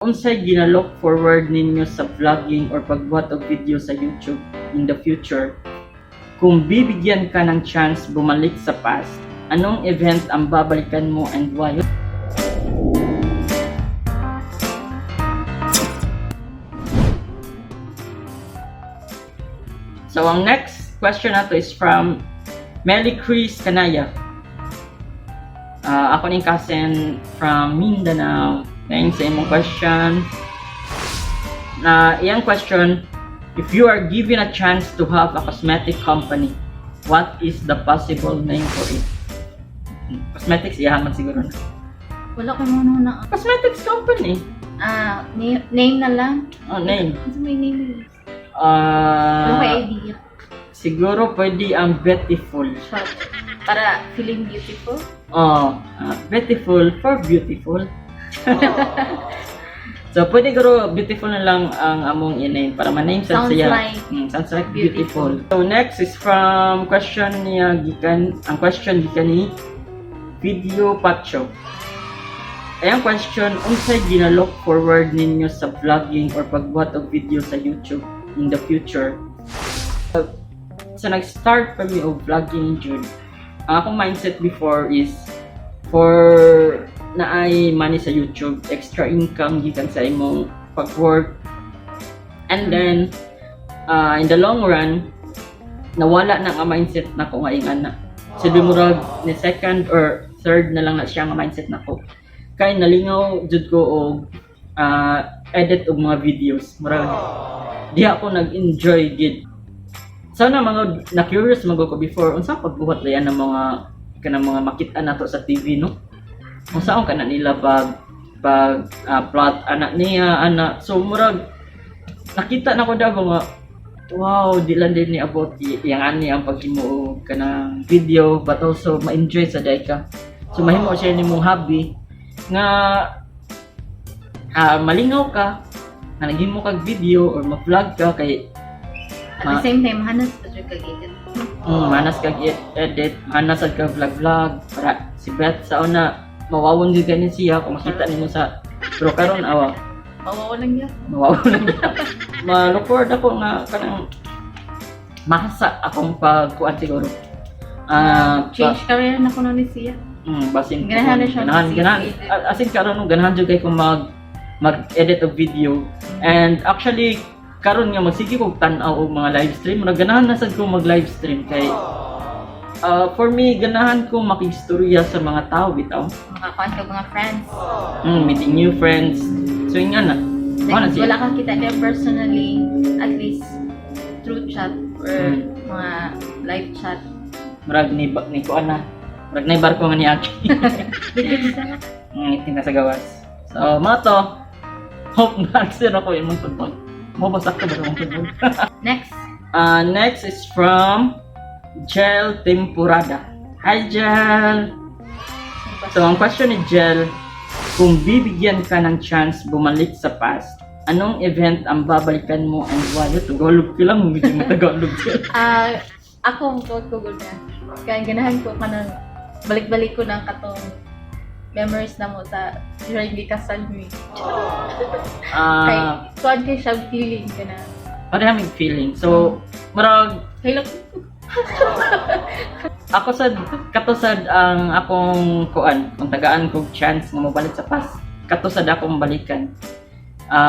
Unsay gina-look forward ninyo sa vlogging or pagbuhat og video sa YouTube in the future? Kung bibigyan ka ng chance bumalik sa past, anong event ang babalikan mo and why? So, ang next question nato is from Melly Chris Kanaya. Ako ning cousin from Mindanao. Thanks sa imong question. Na iyang question, if you are given a chance to have a cosmetic company, what is the possible name for it? Cosmetics, iyahan man siguro na. Wala ko muna na. Cosmetics company. Ah, name na lang. Oh, name. Ano may name? Wala ko idea. Siguro pwede ang Beautiful. Shot. Para feeling beautiful. Oh, beautiful for beautiful. So pwede guro beautiful na lang ang among i-name para ma-name sad Sounds siya. Like Sounds like beautiful. So next is from question niya gikan, ang question gikan ni Video Pacho. Ayang question, unsay gina-look forward ninyo sa vlogging or pagbuhat og video sa YouTube in the future? Sa nag-start pa mi og vlogging jud, ang akong mindset before is for naay money sa YouTube, extra income gikan sa imong pag-work. And then, in the long run, nawala na ang mindset nako nga ingana. Sabi murag ni second or third na lang na siya nga mindset nako. Kay nalingaw jud ko og edit og mga videos. Murag di ako nag-enjoy gid. Sana mga na curious man ko before unsa pagbuhat diyan ng mga kanang mga makita nato sa TV, no? Unsaon kana nila pag plot anak niya ana. So murag nakita na ko daw nga, wow, di lang din ni abot yang ani ang paghimo og kanang video, but also ma-enjoy sa day ka. So mahimo siya nimong hobby nga malingaw ka nga naghimo kag video or mag-vlog ka kay At the same time, hanas pa jud kag edit. Manas kag edit, manas sad ka vlog vlog para si Beth sa una mawawon gyud gani siya kung makita nimo sa, pero karon awa. Mawawa lang yun. Mawawon lang niya. Ma-look forward ako nga kanang mahasa akong pagkuan siguro. Change career na kuno ni siya. Basin Ganahan na siya ganahan, mag- ganahan. edit. As in karon no, ganahan jud kay ko mag edit og video. And actually karon nga magsige kog tan-aw og mga live stream, murag ganahan na sad ko mag live stream kay for me ganahan ko makigstorya sa mga tao bitaw. Makakuan ka mga friends. Meeting new friends. So yun nga na. Like, Mao na siya. wala kang kita niya personally, at least through chat or mga live chat. Murag ni kuan na. Murag ni barko nga ni Aki. Itim na sa gawas. So, mga to, hope na answer ako imong tubag. Mo ba sakto ba imong tubag? Next. Next is from Gel Temporada. Hi, Gel! So, ang question ni Gel, kung bibigyan ka ng chance bumalik sa past, anong event ang babalikan mo and why? Tagalog ka lang, medyo matagalog ka. Ah, ako ko na. Kaya ganahan ko kanang balik-balik ko ng katong memories na mo sa during gikasal mi. Kay kuan kay siya feeling ka na. Pareha may feeling. So, murag, Kay lang ako sad, kato sad ang akong kuan, kung tagaan kog chance nga mobalik sa past, kato sad akong balikan.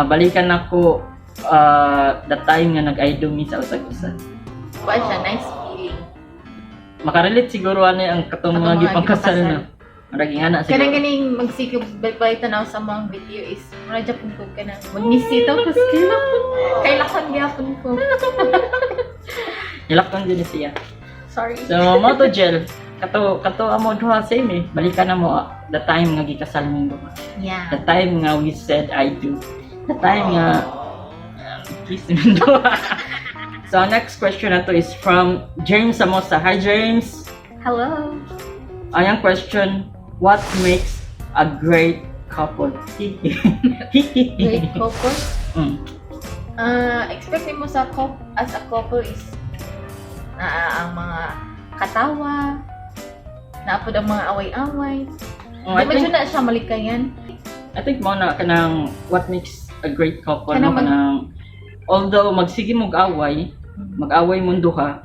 Balikan ako the time nga nag-I do mi sa usag-usa. Kuan siya, nice feeling. Makarelate siguro ani ang katong Katong mga mga gipangkasal gipangkasal. na. Murag ingana siguro. Kanang ganing magsikog balik tanaw sa mga video is mura japon ko kana magnisito kasi kay lakon gyapon ko. Nilakton din siya. Sorry. So, mo to, Gel. Kato amo duha same eh. Balikan na mo the time nga gikasal mong duha. The time nga we said "I do." The time nga kiss mong duha. So, next question na to is from James Samosa. Hi, James! Hello. Ayang question, what makes a great couple? Great couple. Expect mo sa as a couple is na ang mga katawa, naapod ang mga away-away. Oh, I Di ba think, na siya malikayan? I think mao na kanang what makes a great couple, no? Kanang Kanang although magsige mog away, mag-away mong duha,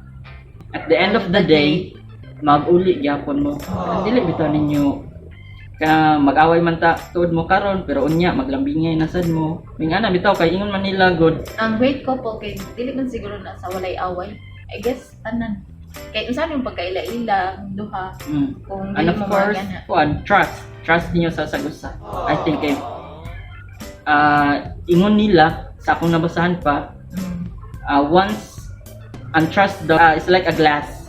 at the end of the day, mag-uli gyapon mo. Dili bitaw ninyo ka mag-away man ta tuod mo karon, pero unya maglambingay na sad mo. Ming ana bitaw kay ingon man nila good. Ang great couple kay dili man siguro na sa walay away. I guess tanan. Kay unsa yung pagkaila-ila ang duha kung And dili of mo course, magana. Kuan, trust. Trust niyo sa sagusa. I think kay ingon nila sa akong nabasahan pa, once ang trust daw is like a glass.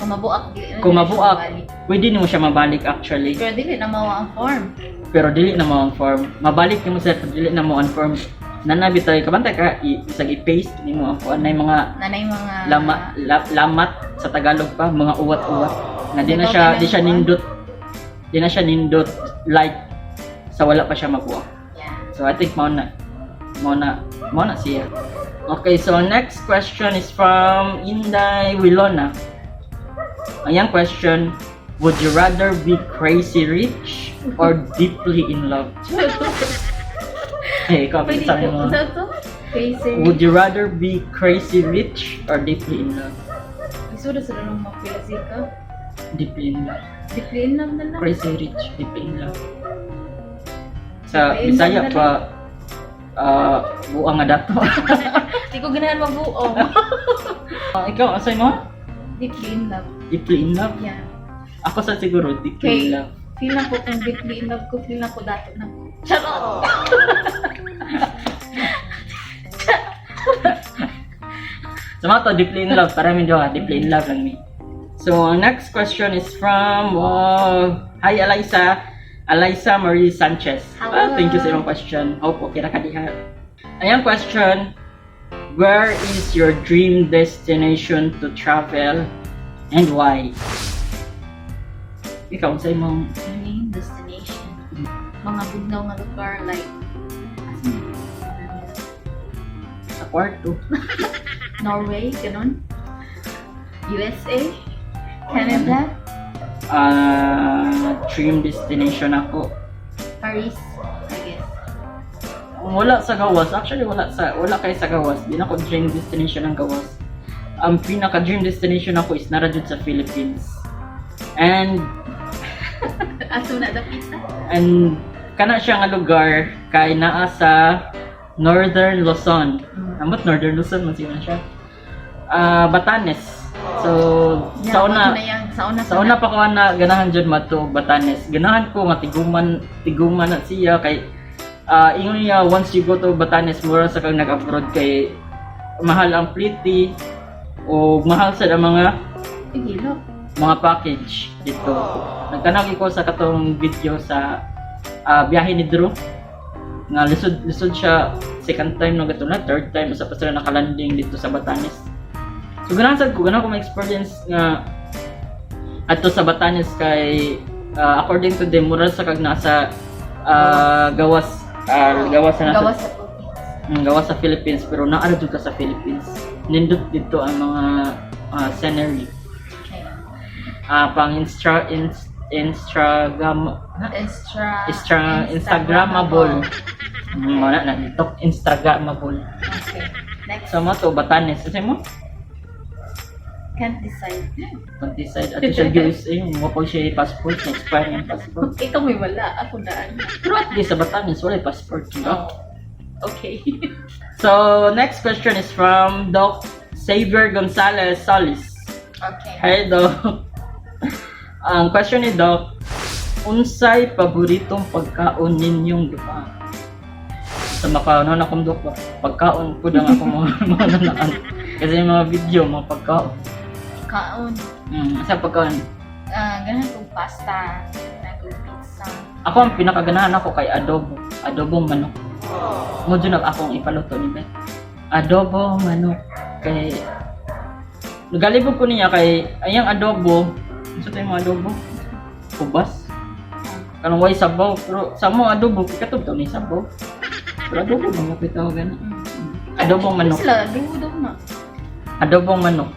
Kung mabuak, dili na Kung nila siya mabuak, mabalik. pwede nimo siya mabalik actually. Pero dili na mao ang form. Pero dili na mo ang form. Mabalik nimo sa, pero dili na mo ang form. Nanabi tayo kabantay ka isag i-paste nimo ang kuan na mga Nanay mga lamat sa Tagalog pa, mga uwat-uwat. Na di na Ikaw siya di siya kinang kuan? nindot. Di na siya nindot like sa wala pa siya mabuak. So I think mao na siya. Okay, so next question is from Inday Wilona. Ang iyang question, would you rather be crazy rich or deeply in love? Hey, ikaw, Pwede sabi ko. mo. Unsa to? Crazy. Would you rather be crazy rich or deeply in love? Isuda sa nung mapilasi ka. Deeply in love. Deeply in love na lang. Crazy rich, deeply in love. Sa Deeply in Bisaya love na pa, buang nga dato. Di ko ganahan mabuong. Ikaw, asay mo? Deeply in love. Deeply in love? Yeah. Ako sa siguro, deeply Okay. in love. Feel na ko kung deeply in love ko, feel na ko dato na. Charot! Sa mga to, deeply in love. Para min duha, deeply in love lang mi. So, ang next question is from, wow, hi Eliza. Eliza Marie Sanchez. Hello. Ah, thank you sa imong question. Hope okay ra ka diha. Ayang question, where is your dream destination to travel and why? Ikaw, sa imong Dream destination. Mga bugnaw nga lugar like asa man? Sa kwarto. Norway, ganun. USA, Canada, Ah, dream destination ako. Paris, I guess. Wala sa gawas. Actually, wala kay sa gawas. Di na ko dream destination ang gawas. Ang pinaka dream destination ako is nara jud sa Philippines. And Ato na dapita. And kana siya nga lugar kay naa sa Northern Luzon. Ambot Northern Luzon man siguro na siya. Ah, Batanes. So sa una na yang, sa una sa una pa ko na ganahan jud madto Batanes. Ganahan ko nga tiguman tiguman na siya kay ingon niya, once you go to Batanes, mura sa kang nag-abroad kay mahal ang pliti o mahal sa ang mga Igilo. Mga package dito. Nagtanaw ko sa katong video sa biyahe ni Drew nga lisod lisod siya second time no gato na third time usa pa sila nakalanding dito sa Batanes. So ganahan sad ko, ganahan ko ma-experience nga adto sa Batanes kay according to them, mura sa kag nasa gawas gawas na nasa Gawas sa Philippines. Gawas sa Philippines, pero naa ra jud ka sa Philippines. Nindot dito ang mga scenery. Pang Instagram Instra Instagrammable. Wala na dito Instagrammable. Okay. Next. So mo to Batanes. Kasi mo Can't decide. Can't decide at siya USA, mo pa siya passport, na expire yung passport. Ikaw may wala, ako daan. Pero at least sa Batanes wala yung passport, di ba? Oh. Okay. So next question is from Doc Xavier Gonzalez Solis. Okay. Hi, Doc. Ang question ni Doc, unsay paboritong pagkaon ninyong duha? Sa makaano na akong Doc, pagkaon po ang akong mga nanaan. Kasi yung mga video, mga pagkaon. Kaon. Sa pagkaon. Ah, ganahan kong pasta, ganahan kong pizza. Ako, ang pinakaganahan ako kay adobo. Adobong manok. Mo dyan ang akong ipaluto ni Beth. Adobo manok. Kay nagalibog ko niya kay ayang adobo. Ano sa mga adobo? Kubas. Kanang way sabaw. Pero sa mo adobo, katub to ni sabaw. Pero adobo ba mo tawag gana? Adobong manok. Sila, dugo daw na. Adobong manok.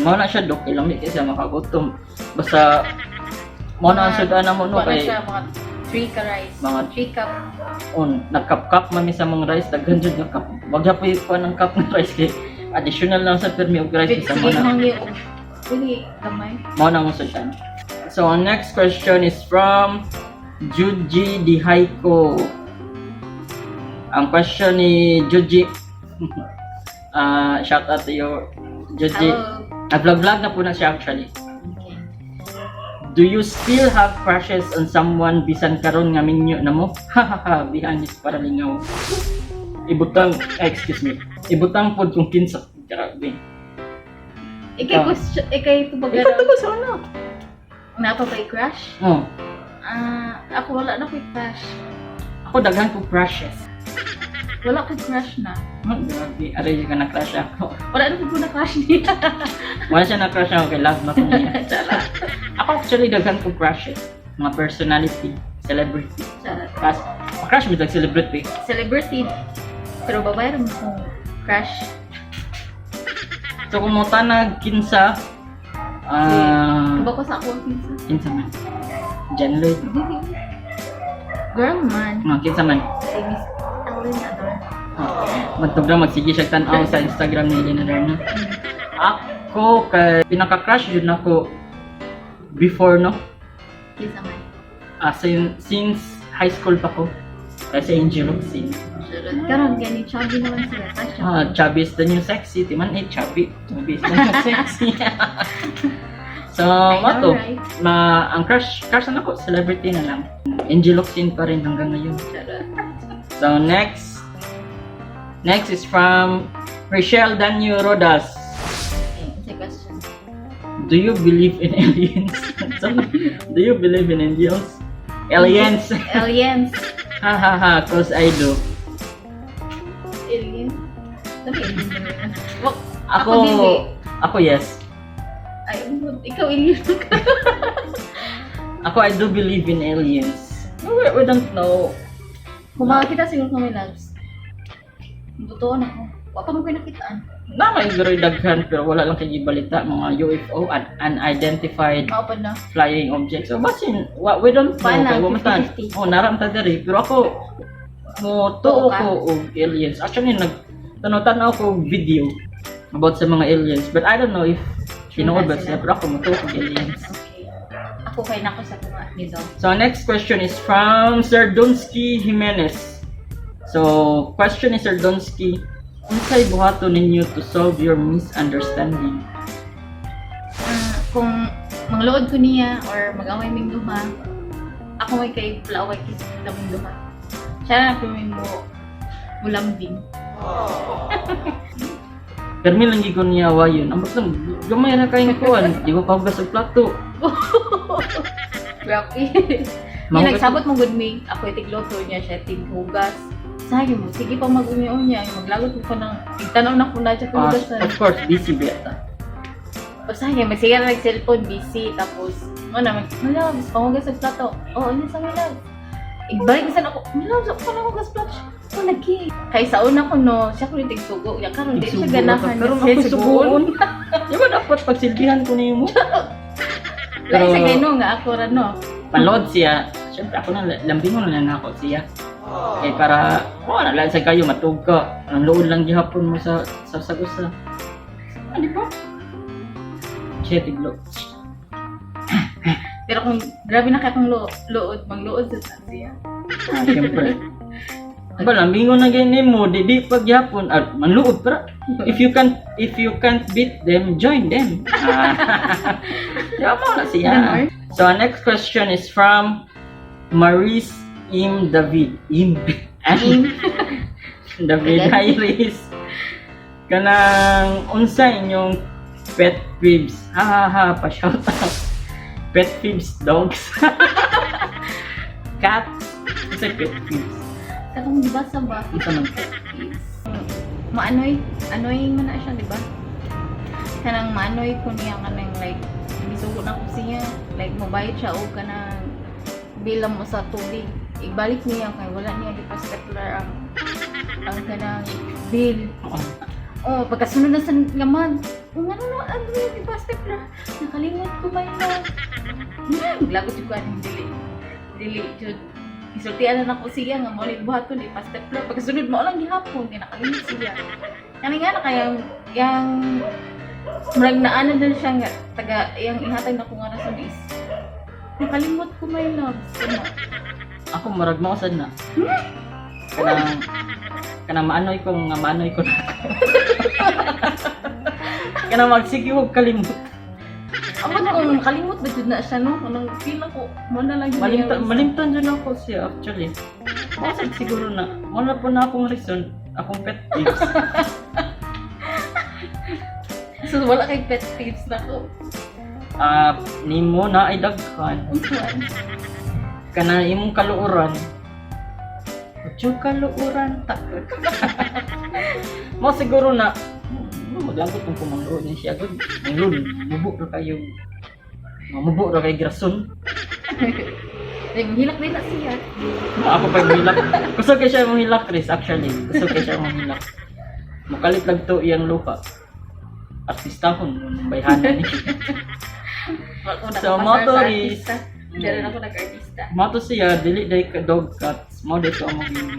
Mao na siya, Dok, kay lami kasi makagutom. Basta mao na ang sudan mo no Wala kay siya, mga 3 ka rice. Mga- 3 cup. On nagkap-kap man mi sa mga rice, daghan jud nga cup. Wag gyapon ko ng cup ng rice kay additional lang sa permi og rice Sige sa mga nang yung pili gamay. Mao na mo siya. So, ang next question is from Juji Dihaiko. Ang question ni Juji, shout out to you, Juji. Hello. Nag-vlog-vlog na po na siya actually. Okay. Do you still have crushes on someone bisan karon nga minyo na mo? Hahaha, be honest para lingaw. Ibutang, ah, excuse me. Ibutang pod kung kinsa. Grabe. Ikay Ah. question, ikay tubagan. Ikaw tubo sa una. Napa ba crush? Oh, Ah, ako wala na ko'y crush. ako daghan ko crushes. Wala ko'y crush na. Oh, grabe. Aray ka na crush ako. Wala na ko na crush niya. Wala siya na crush ako kay love na ko niya. Charot. Ako actually daghan ko crushes. Mga personality, celebrity. Charot. Crush, crush mo tag celebrity. Celebrity. Pero babae rin akong crush. So kung mo tanag kinsa, ah, Diba ko sa akong kinsa? kinsa man. John Lloyd. Dili. Girl man. Mga kinsa man. Si Miss Ellen Adorno. Oh, magtugna magsige siya tan-aw sa Instagram ni Elena Darna. Ako kay pinaka-crush jud nako before, no. Kinsa man. Ah, since high school pa ko. Kasi Angel Locsin. Charot. Karon gani chubby naman sila. Crush ako. Ah, chubby is the new sexy. Ti man eh, chubby. Chubby is the new sexy. So, I mo know, to. right? Ma, ang crush, crush na ako, celebrity na lang. Angel Locsin pa rin hanggang ngayon. Charot. So, next. Next is from Rochelle Danyo Rodas. Okay, unsay question? Do you believe in aliens? So, do you believe in angels? Aliens! Aliens. Ha ha ha, 'cause I do. Alien? Sabi alien naman. Wak, Ako, ako dili. ako yes. Ay, ikaw alien ka. Ako, I do believe in aliens. No, we don't know. Kung makakita siguro kami loves. Buto na ako. Wa pa mo kayo nakitaan. Na may siguro daghan pero wala lang kay balita mga UFO and unidentified Mao pa na. Flying objects. So basin wa, we don't know Paano? kay wa man tan. 50-50. Oh, naram ta diri pero ako mo tuo Tuo ka? ko og aliens. Actually nag tanaw-tanaw ko og video about sa mga aliens, but I don't know if tinuod ba sila. sila, pero ako mo tuo og aliens. Okay. Ako kay nako sa tunga ni Dom. So next question is from Sir Dunsky Jimenez. So question ni Sir Dunsky, unsay buhaton ninyo to solve your misunderstanding? Ah, kung mangluod ko niya or mag-away ming duha, ako may kay plaaway kis kaming duha. Siya na kami mo mulambing. Permi lang gyud ko niya awayon. Ambot lang gamay ra kayong kuan, di ko kahugas og plato. Grabe. Yung Mahugas- nagsabot mo gud mi, ako itigloto niya siya tighugas. Sabi mo, sige pa mag-unya-unya, maglagot ko pa ng igtanaw na ko na siya Ah, hugas of course, busy beta. O sa akin, magsige na nag-cellphone, busy, tapos, mo na, mag, my loves, panghugas og plato. Oo, oh, yun sa my love. Ibalik minsan ako, my loves, ako pa nahugas plato. Ako lagi. Kay sa una ko no, siya ko rin tigsugo. Ya karon di siya ganahan. Karon Siya ako suguon. Di ba dapat pagsilbihan ko nimo? Lain sa gano nga ako ra no. Panload siya. Siyempre ako na lambingon na lang ako siya. Kay para wala lang sa kayo matug ka. Ang luod lang gihapon mo sa sagusa. Ah, di ba? Siya tiglo. Pero kung grabe na kay akong luod, mangluod sa siya. Ah, siyempre. Ba lambingon na gani mo, di pag gihapon ah, manluod para if you can't beat them, join them. Ah. Di ba mo na siya. Ganon. So, our next question is from Maurice Im David. Im. Im. David. Again? Hi, Riz. Kanang unsa inyong pet peeves? Ha ha ha, pa-shout out. Pet peeves, dogs. Cats. Unsa pet peeves? Sa akong gibasa ba? Unsa man? Maanoy, annoying man na siya, di ba? Kanang maanoy ko niya kanang like gisugo na ko siya, like mobayad siya og kanang bilang mo sa tubig. Ibalik niya kay wala niya gipa-stapler ang kanang bill. Oo. Oh, pagkasunod na sa ngaman, oh, nga no, ano yung gipa-stapler? Nakalimot ko ba yun? Maglagot ko anong dili. Dili, jud. Gisultian na nako siya nga mo ni buhaton ipa-stapler. Pagkasunod mo lang gihapon kay nakalimot siya. Kani nga na kayang yang murag naana din siya nga taga yang ihatag na ko nga rason is nakalimot ko, my love. Ano? Ako murag mao sad na. Kanang maanoy ko nga maanoy ko na. Kanang magsige og kalimot. Amot kung nakalimot ba jud na siya, no? Kanang feel ako mo na lang jud Malimtan yung reason. Malimtan jud ako siya actually. Mao sad siguro na. Mao na po na akong reason, akong pet peeves. So wala kay pet peeves na ko. Ah, nimo na ay daghan. Unsa man? Kana imong kaluoran. Utyo kaluoran ta. Mao siguro na maglagot kung kumangluod ni siya gud. Ang lul, mubo ra kayo. Mamubo ra kay grason. Like, hilak din na siya. Ako pa hilak. Kusog kay siya mong hilak, Chris, actually. Kusog kay siya mong hilak. Mukalit lang to iyang lupa. Artistahon, bayhanan ni. Wala ko So, nakapasar sa motorist. artista. Hindi rin ako nag-artista. Mao to siya, dili day ka dog cats. Mao day to ang maging.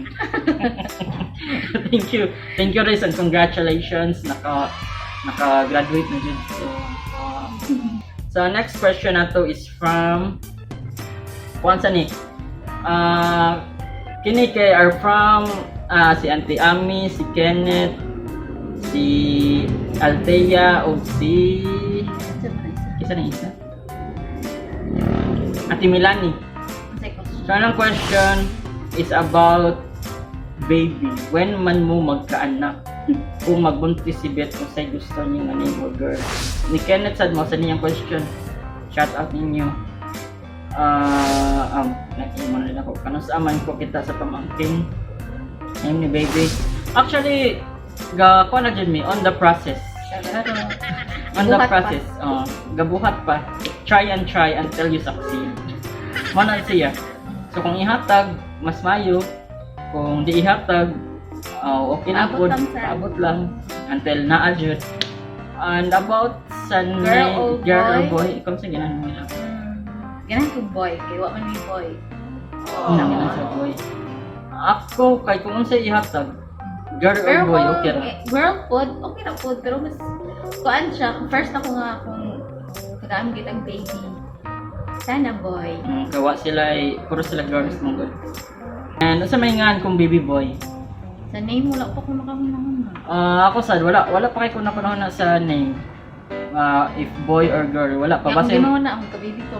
Thank you. Thank you, Riz, and congratulations. Naka-graduate na jud. So next question nato is from kuan sa ni. Ah, kini kay are from si Auntie Ami, si Kenneth, si Althea o si Unsa man isa? Isa na isa. Ate Milani. Unsay question? So, anong question is about baby. When man mo magkaanak? Kung magbuntis si Beth, kung sa'y gusto niyo nga name or girl. Ni Kenneth sad mo sa niyang question. Shout out ninyo. Ah, nag-imo na rin ako. Kanus aman ko kita sa pamangkin. Name ni baby. Actually, ga ko na jud mi on the process. On the Buhat pa. process. Oh, gabuhat pa. Try and try until you succeed. Mo na siya. So kung ihatag, mas mayo. Kung di ihatag, oh, okay na Paabot po. lang sa- Paabot lang until naa jud. And about sa Girl or girl or boy? boy, ikaw sa ganahan mo na. Ganahan ko boy, kay wa man mi boy. Ganahan sa boy. Ako kay kung unsay ihatag, girl or Pero boy, kung okay ra. eh, girl pod, okay ra pod, pero mas kuan siya, kung first ako nga kung tagaan kitang baby. Sana boy. Gawa sila ay puro sila girls mong good. And unsa may ngan kung baby boy? Sa name wala pa ko nakahunahuna. Ah, ako sad wala wala pa kay ko napanahon na sa name. Ah, if boy or girl, wala pa Kaya kung basin. ginawa na akong kababy ko.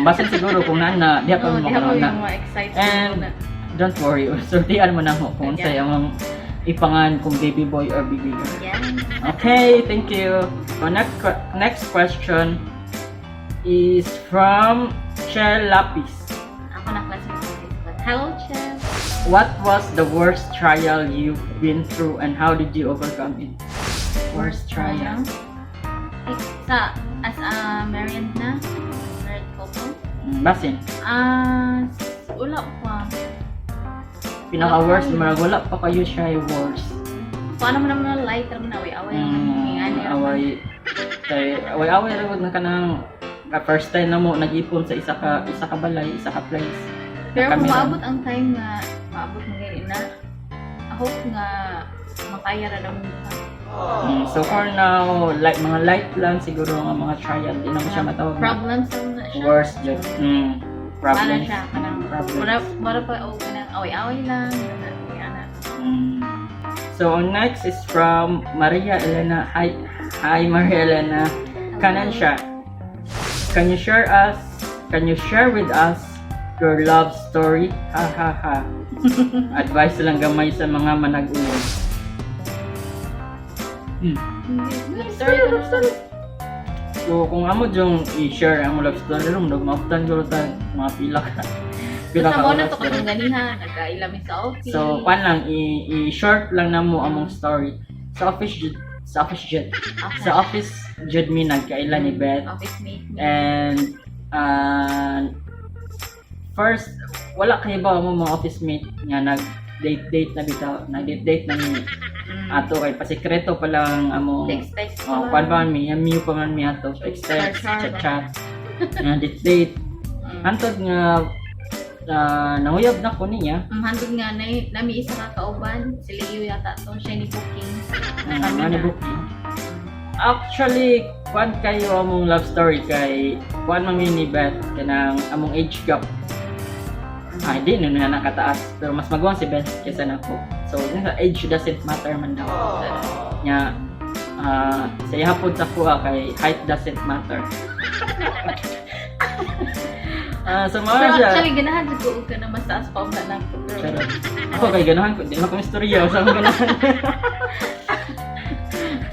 Basin siguro kung nana, diha pa Oo, mo di ako makanahon na. yung mga excited And na. don't worry, sultian mo na mo kung unsay among ipangan kung baby boy or baby girl. Yeah. Okay, thank you. So next question is from Chel Lapis. Ako na classmate sa Facebook. Hello, Chef. What was the worst trial you've been through and how did you overcome it? Worst trial. Eh, sa as a married na, married couple. Basin. Ah, wala pa. Pinaka worst, murag wala pa kayo siya worst. Kung ano man naman light ra man away-away ra man ngani ra man. Away kay away-away ra gud na kanang ka first time na mo nag-ipon sa isa ka balay, isa ka place. Pero kung Kami lang. maabot ang time nga maabot mo gani na, I hope nga makaya ra na mo. So for now, like mga light lang siguro nga mga trial, di na mo siya matawag na Problems ra na siya. worst jud. Para Problems. siya kanang Problems. mura mura pa og kanang away-away lang kana ana. So next is from Maria Elena. Hi, hi Maria Elena. Kanan siya. Can you share with us your love story? Ha ha ha. Advice lang gamay sa mga manag-uwan. Love story ka Love story. So kung amo jung i-share ang love story rom, maabtan ko ta mga pila ka. Pila Basta ka mo na oras to diri. katong ganiha, nagkailami sa office. So, kwan lang, i-short lang na mo among story. Sa office, sa office jud. Sa office jud mi nagkaila ni Beth. Office mate mi. And, first, wala kay ba mo mga office mate nga nag date date na bitaw, nag date date na mi ato kay pasikreto pa lang among Text text. Oh, pa kwan pa man mi, MU pa man mi ato, text text, Char-char chat chat, nga date date. Antod nga Nahuyab na ko niya. Ang hantod nga na nami isa ka kauban, si Leo yata to, siya ni booking. Nga ni booking. Actually, kuan kayo among love story kay kuan man mi ni Beth kanang among age gap. Ah, hindi na na nakataas pero mas maguwang si Beth kaysa nako. So, yun sa age doesn't matter man daw. Nya sa iya pod sa kuha kay height doesn't matter. So mao Pero siya. actually, ganahan jud ko og ka na mas taas pa og na ko. Pero Charot. Ako kay ganahan ko, di na ko istorya sa akong ganahan.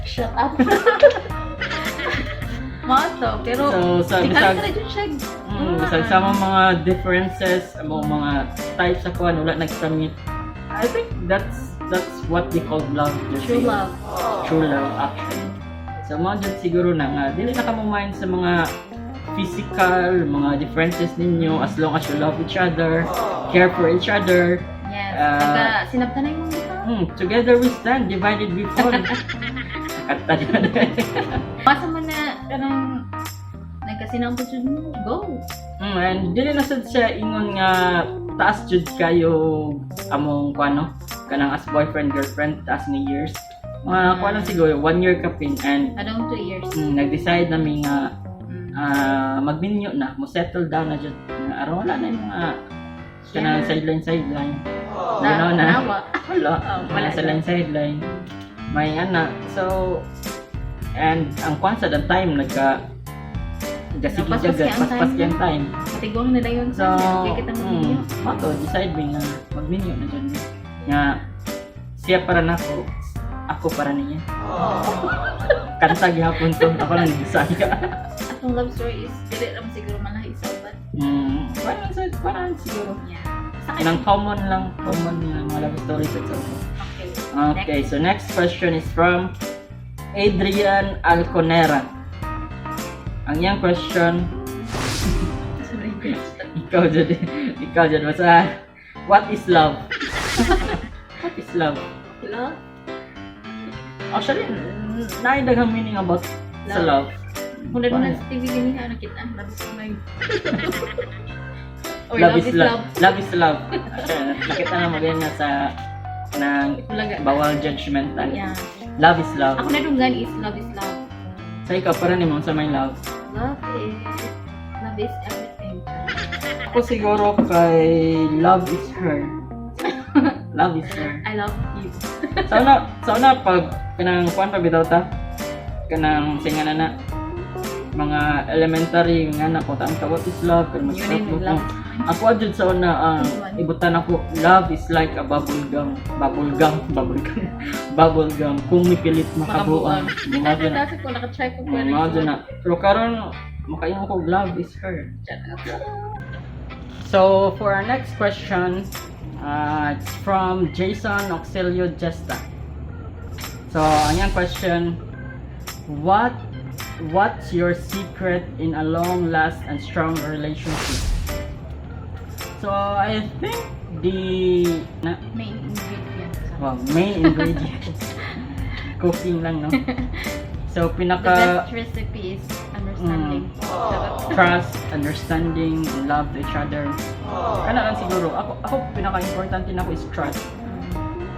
Shut up. Mao to, pero So sa di bisag ka na jud siya. Bisag sa among mga differences, among mga types sa kuan wala nagsamit. I think that's what we call love. Jud True siguro. Love. True love actually. So mao jud siguro na nga dili na kamo mind sa mga physical, mga differences ninyo as long as you love each other, care for each other. Yes. Ah. Taga sinabtanay mong buta. Together we stand, divided we fall. Kanta di ba? Masa man na kanang nagkasinambot jud mo, go. And dili na sad siya ingon nga taas jud kayo among kuano kanang as boyfriend girlfriend taas ni years. Mga kuano siguro one year kapin and Adong 2 years. Nag-decide nami nga magminyo na, mo settle down na jud. Nga aron wala na yung mga kanang sideline sideline. Na, You know na. nawa. Wala. Oh, Wala wala. sideline sideline. May ana. So and ang kwan sa that time nagka nagkasige Napaspas jud kay ang paspas time. kay ang time. Matigong nila yun. So, Kaya kita magminyo. mato, decide mi nga magminyo na jud mi. Nga siya para nako, ako para niya. Kanta gihapon to, ako lang nag-bisaya. Atong love story is dili lang siguro malahi sa uban. Parang sa parang siguro. Yeah. Sa Kanang common lang, common nga mga love stories at sa uban. Okay. Okay, so next question is from Adrian Alconera. Ang iyang question, Sorry. Ikaw jud, ikaw jud basta what is love? What is love? Love? Actually, naay daghang meaning about sa love. Kung na sa TV ganina, nakita, love is blind. Or Love is love. Love is love. Actually, nakita na mo na sa ng Bulaga. Bawal judgmental. Yeah. Love is love. Ako nadunggan is love. Sa ikaw, para nimo sa may love? Love is everything. Ako siguro kay love is her. Love is her. I love you. Sa una pag kanang kuan pa bitaw ta kanang singa na na mga elementary nga na ko ta what is love pero Yun mag-start yung mo love. Ako adjud sa una ang ibutan ako, love is like a bubble gum, bubble gum, bubble gum, bubble gum kung mipilit makabuang. Hindi Mao jud na. na ko nakatry ko Mao jud na. Pero karon makaingon ko love is her. So for our next question, it's from Jason Auxilio Gesta. So ang iyang question, what's your secret in a long last and strong relationship? So I think the na, Main ingredient. Well, main ingredient, cooking lang, no? So The pinaka best recipe is understanding. Charot. Trust, understanding, and love to each other. Kana lang siguro. Ako pinaka-importante nako is trust.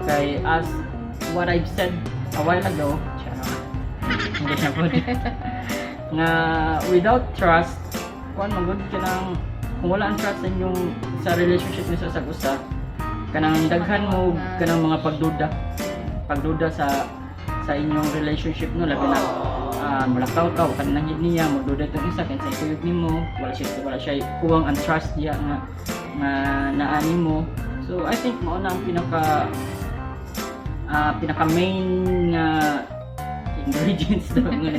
Kay as what I've said a while ago, charot. Hindi na po. Nga without trust, kuan magud kanang kung wala ang trust sa inyong sa relationship niyo sa usag usa, kanang daghan mo kanang mga pagduda. Pagduda sa inyong relationship, no, labi na mulakaw ka wa ka nang niya, magduda itong isa kaysa ikuyog nimo, wala siya kuwang ang trust diya nga nga naani mo. So I think mao na ang pinaka pinaka main nga ingredients daw nga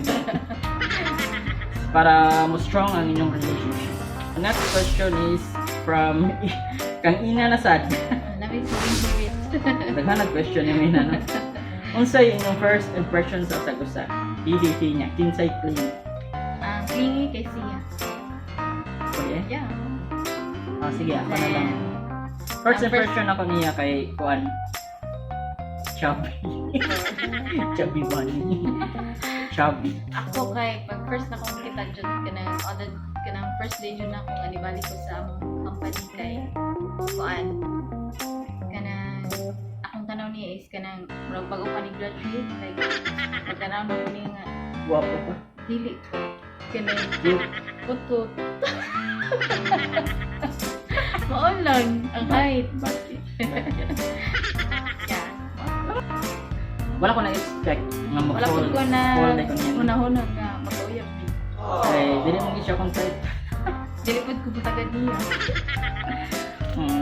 para mo strong ang inyong relationship. The next question is from kang ina na sad. Nami sa favorite. Daghan nag question yung ina, no? Unsay inyong first impression sa usag usa? PDT niya, kinsay clingy? Ang clingy kay siya. Okay? Yeah. Oh, sige, ako na lang. Then, First ang first- impression ako niya kay kuan. Chubby. Chubby bunny. Chubby. Ako kay pag first na akong kita jud kanang other kanang first day jud na akong anibali ko sa among company kay kuan, kanang akong tanaw niya is kanang murag bago pa ni graduate, like pagtanaw na ko niya nga Guwapo pa. Dili, kanang Cute. putot. Mao lang ang height. Bakit? Bakit? Yeah. Wala ko na-expect nga Wala ma-fall. pud ko na Fall na ko niya. unahuna nga makauyab mi. Ay, dili mo siya akong type. Dili pud ko butagad niya.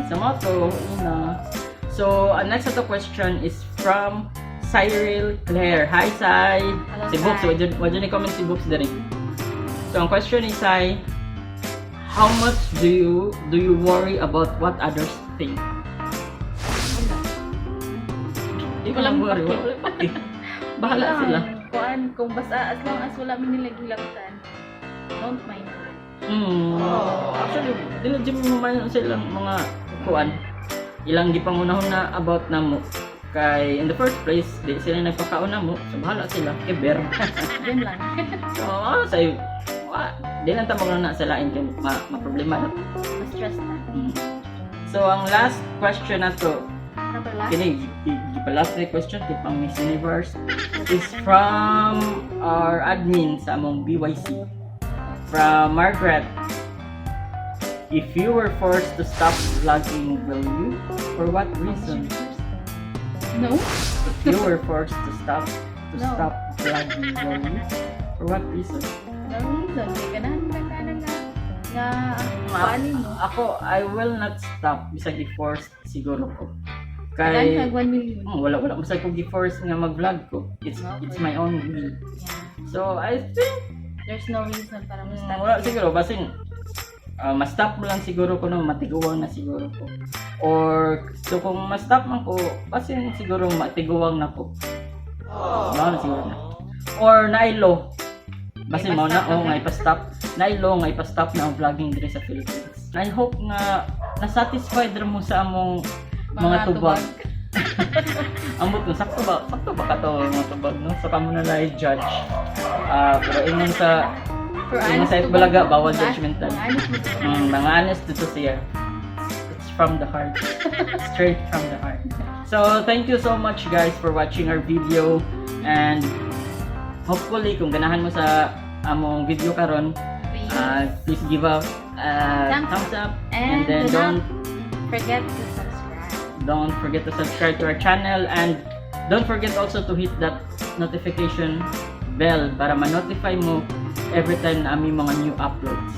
Sa moto, ina. So, ang next to question is from Cyril Claire. Hi, Sai! Hello, Si Books, Sai. wala ni comment si Books diri. So, ang question ni Sai, how much do you worry about what others think? Wala. Di ko Walang lang worry, pake. wala pake. Bahala Wala. sila. Kuan, kung basta as long as wala mi nila gilabtan, don't mind. Actually, dili jud mo man sa ilang mga kuan. Ilang gipangunahon na about namo. Kay in the first place, di sila nagpakaon namo, so bahala sila. Keber. Yun lang. So, say, wa, di lang ta na sa lain kay ma problema na. Mas stress na. So, ang last question na to, Number last. Kini, gipa-last na question kay pang Miss Universe, is from our admin sa among BYC. From Margaret. If you were forced to stop vlogging, will you? For what reason? No? If you were forced to No. stop vlogging, will you? For what reason? No reason. Kay ganahan ka ka na nga nga kuanin mo. Ako, I will not stop bisag i-force siguro ko. Kay Kay kag 1 million. Wala mo sa ko gi-force nga mag-vlog ko. It's my own will. So I think There's no reason para mo stop. Wala siguro, basin ma-stop mo lang siguro ko no, matiguang na siguro ko. Or so kung ma-stop man ko, basin siguro matiguang na ko. Mao na siguro na. Or nailo. Basin mao na Ipastop oh na. Nga ipa-stop. Nailo nga ipa-stop na ang vlogging diri sa Philippines. I hope nga na-satisfied ra mo sa among mga tubag. Ambot kung sakto ba kato mga tubag, no? So kamo na lang judge. Ah, pero ingon sa For ingon honest sa tubag, Bulaga, bawal judgmental. Mga honest mo tubag. Mga honest dito siya. It's from the heart. Straight from the heart. So, thank you so much, guys, for watching our video, and hopefully kung ganahan mo sa among video karon, Please please give a thumbs thumbs up and and then do don't not forget to subscribe. Don't forget to subscribe to our channel and don't forget also to hit that notification bell para ma-notify mo every time na aming mga new uploads.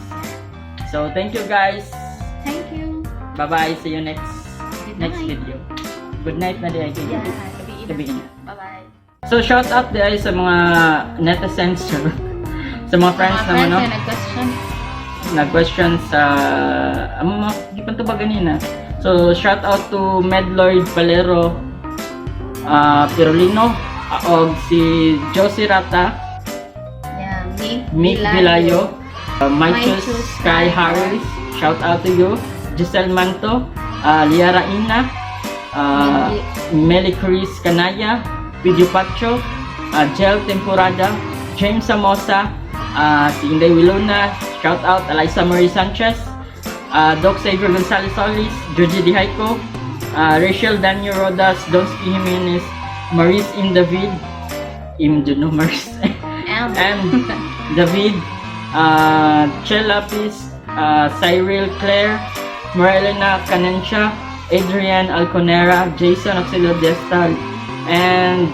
So, thank you, guys. Thank you. Bye-bye. See you next Good next night. Video. Good night na diay kay Yeah, gabi. gabi Gabi na. na. Bye-bye. So, shout out diay sa mga netizens, sa mga friends Mga naman, friends no? na nag-question. Nag-question sa ang mga gipan ba ganina. So, shout out to Medloyd Valero Pirolino og si Josie Rata, Yeah, Mick, Mick Vilayo, Maichus Maichus Sky Harris, shout out to you, Giselle Manto, Liara Ina, Meli Chris Canaya, Video Pacho, Gel Temporada, James Samosa, si Inday Wilona, shout out Eliza Marie Sanchez, Doc Xavier Gonzalez Solis, Georgie Dihaiko, Rachel Daniel Rodas, Donsky Jimenez, Maris M. David, M. no, Maris M. M. David, Chel Lapis, Cyril Claire, Marelena Canencia, Adrian Alconera, Jason Auxilio Desta, and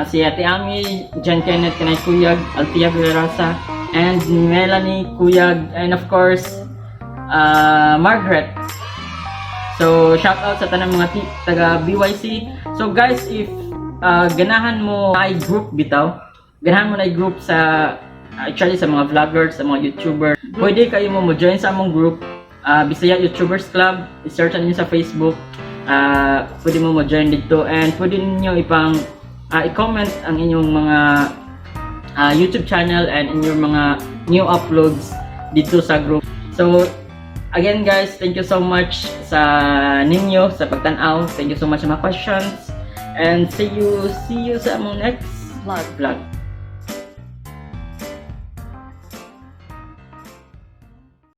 si Ate Ami, John Kenneth Kanay Kuyag, Althea Villarasa, and Melanie Kuyag, and of course, Margaret. So, shout out sa tanang mga taga BYC. So guys, if ganahan mo ay group bitaw, ganahan mo na group sa actually sa mga vloggers, sa mga YouTuber, pwede kayo mo join sa among group, Bisaya YouTubers Club. I-search niyo sa Facebook. Pwede mo join dito and pwede niyo ipang i-comment ang inyong mga YouTube channel and inyong mga new uploads dito sa group. So, again guys, thank you so much sa ninyo sa pagtan-aw. Thank you so much sa mga questions. And see you sa among next Vlog. Vlog.